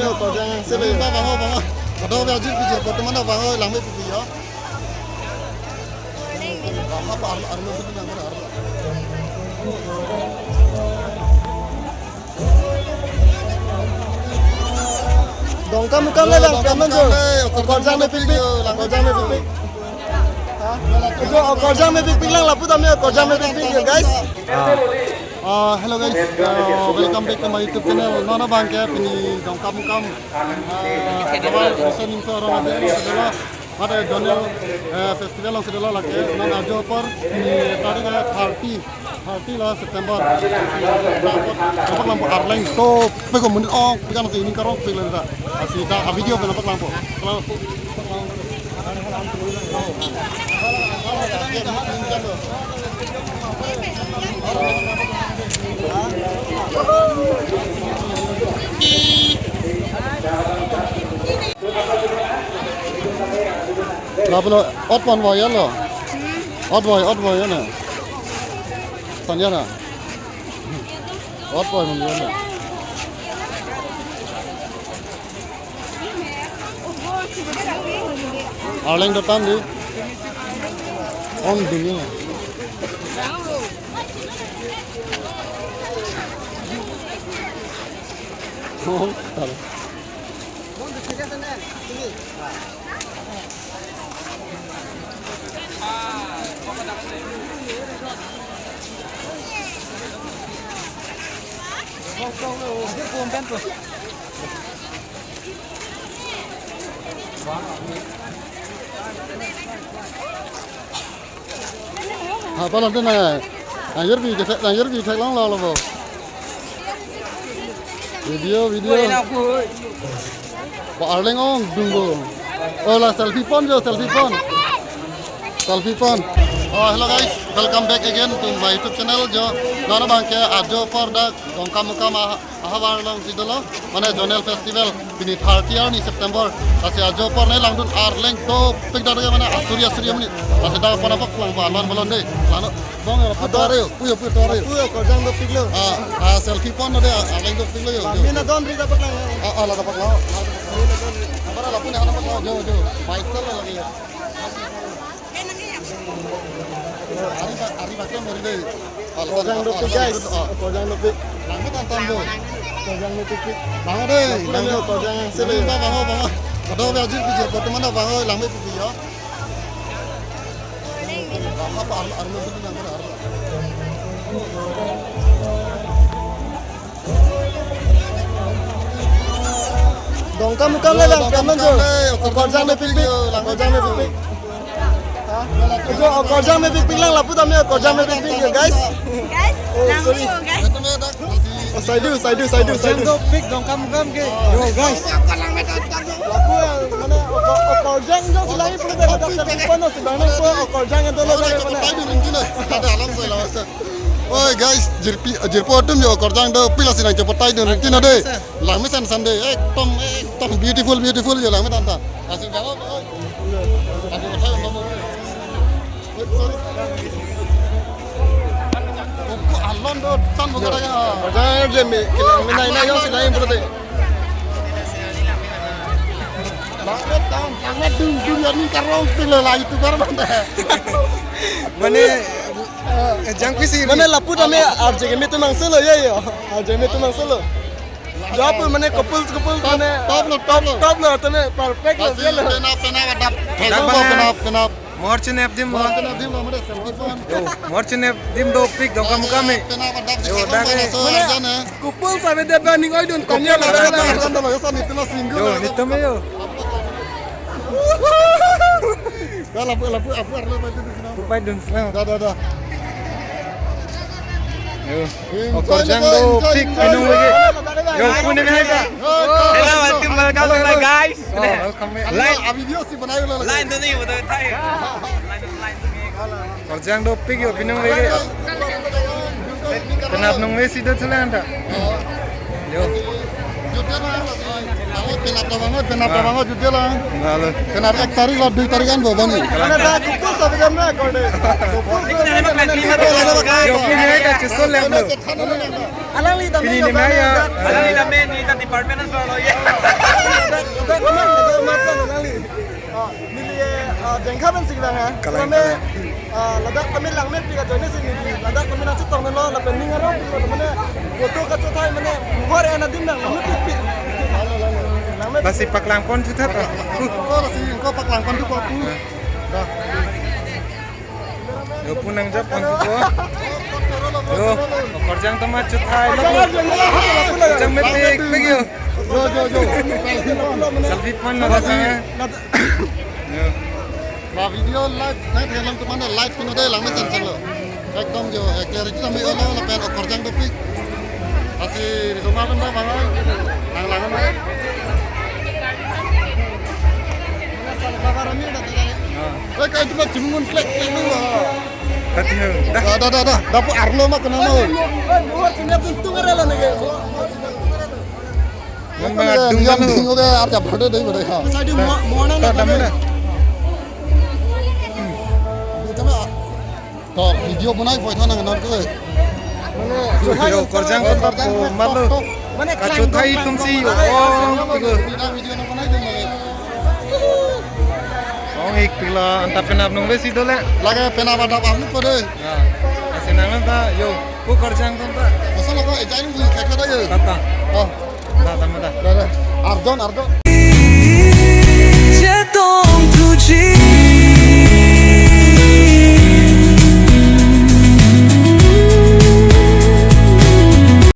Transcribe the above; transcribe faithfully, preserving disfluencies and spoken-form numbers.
Okorjang sebe. Bang, bang, bang. Kadokave ajir piji, bottoman abang, langme piji ya. Bang, apa, arlo, arlo, arlo, arlo. Dongkamukam le lang, Dongkamukam kamen jo. Le, Okorjang Okorjang mepikpik, mepikpik, Okorjang mepikpik. Ha? Jo, Okorjang mepikpik lang, lapu tame Okorjang mepikpik ya, guys. Ah, ah, hello guys, uh, welcome back to my YouTube channel. Non abang ke pini Dongkamukam, uh, Havar Riso Nimso Rong Aje alongsi dolo, mate zonal, uh, festival alongsi dolo lake. Non ajo apor pini tarik, uh, thirty, thirty lo September. Dapat lampu arleng to peko menit ong, pekan si ini karong pek lenta. Asi ta a video pen dapat lampu. Lampu. Lapulo, ot pon boy ya lo. Ot boy, ot boy ya na. Sanya na. Ot boy mon ya na. Arleng dotan di. Ong dingin. Oh, tal. Apa nanti na? Nang yerbi, nang yerbi thek long lo lo bo. Video, video. Ba arleng ong dung bo. Oh la selfie pon jo, selfie pon. Selfie pon. Oh, hello guys, welcome back again to my YouTube channel jo. Non abang ke ajo apor dak Dongkamukam a- Ahavar alongsi dolo, mane zonal festival, pini thirty arni September. Lasi ajo apor ne langdun arleng dopik dak ke mane asuri asuri muni. Lasi dak pon apak lang ba aman bolon de. Lano bong ya, pu tore yo, pu yo, pu tore yo. Pu yo, Okorjang dopik lo. Ah, ah, selfie pon de, arleng dopik lo yo. Langme na don ri dapat lang. Ah, ah, la dapat lo. Langme na don ri. Apa lapu ne dapat lo, jo, jo. Baisal lagi ya. Ari ba, ari ba ke mori dei. Okorjang dopik, guys. Okorjang dopik. Langme tangtam do. Okorjang dopik. Bang dei, langme Okorjang sebe. Bang, bang, bang. Kadokave ajir piji, bottoman abang, langme piji ya. Bang, apa, arlo, arlo, arlo. Dongkamukam le lang, kamen jo. Okorjang mepikpik, Okorjang mepikpik. Ha? Jo, Okorjang mepikpik lang, lapu tame Okorjang mepikpik ya, guys. Guys, oh, sorry. Oh, saidu, saidu, saidu, saidu. Dopik Dongkamukam ke. Yo, guys. Lapu ya, mane, Okor-, Okorjang jo si langji pulote, dak selfie pon si bang nang po, Okorjang itu lo, mane. Oi guys, jirpi, jirpo atum yo Okorjang dopik lasi nangchepatai dun tina de. Langmesen Sunday, ekdom, ekdom beautiful, beautiful yo langme tanta. Lasi bang, oi. Lasi patai dun. Oi, sorry. Opo alon do tan buka daga. Okorjang je me, kilang me nai nai yo si nai pulote. Langme tan, langme dung dung ya ni karong pilo la YouTuber mane. Mane, eh, jangpisi. Mane lapu tame arje ke me tumang selo, ye yo. Arje me tumang selo. Japu mane couples, couples mane top lo, top lo. Top lo, tame perfect lo, lasi ye lo. Penap, penap, adap. Penap, penap, penap. Morchin ep dim lo. Morchin ep dim lo, mane selfie pon. Yo, Morchin ep dim dopik Dongkamukam me. Penap, adap. Yo, dak ke. Mane couples ave de ba ning oi dun tanya la. Yo, nitum yo. Dah, lapu, lapu, lapu, lapu, lapu, lapu. Upai dun sna. Dah, dah, dah. Yo. Enjoy, Okorjang enjoy, dopik enjoy, pinung enjoy. Lagi. Yo, kuning hai ta. Hello, welcome, welcome, guys. Oh, welcome. Line. Abhi video si banayo la. Line to nahi hota hai. Line to nahi. Okorjang dopik yo pinung lagi. Penap nung me si do chelang ta. Yo. Penap ta bangot, penap ta bangot, jute lang. Lalu. Penap ek tarik lo, dui tarik an bo bani. Karena dah kukus tapi kan na kau deh. Kukus tapi kan na. Yo, punya ka chisol lem lo. Alangli dam Pini ni maya. Alangli dam ni ta department store lo ye. Dak, dak, dak, dak, dak, alangli. Ah, neli, ah, Jengkha pen si kelang ha. Kalang, Same, kalang. Ah, ladak kami langmepik ajoine si neli. Ladak kami nangchetong lo, lapen ning arong, mane, photo kachothai, mane, hor en adim nang, langmepikpik. Langmepik. Lasi paklangpon chuthat, ah. Ko lasi, ko paklangpon tu ko. Dah. Yo, pu nangjap pon ko. Yo, okorjang atum achothai lo. Okorjang mepikpik yo. Jo, jo, jo. Selfie pon lo ta. Yo. La video live, na thelang atum mane live pino de langme chan chan lo. Ekdom jo, eh, clarity kami olo lapen okorjang dopik. Lasi risomar pen ba bang. Lang lang na. Ah. Eh, kayak cuma cimungun klek klek dulu. Kati ho. Dah. Dah, dah, dah, dah. Dapu arlo ma kena mau. Man bang adung diam kan ho. Ding oke, arja bhade dei bade ha. Sai di mo-, mo na. Ta dam na. Cuma To, video bonai voi thang nang nang ke. Mane, yo, okorjang atum ta po matlo. Mane, kachothai atum si yo. Oh, tigo. Video, video na bonai dun mane. Ong ik pila anta penap nong besi dole. Lage penap adap amu ko de. Ya. Asi nang ta yo. Okorjang atum ta. Masa lo ko ejai nung kata yo. Tata. Oh. Da, da, da. Da, da. Arjon, Arjon.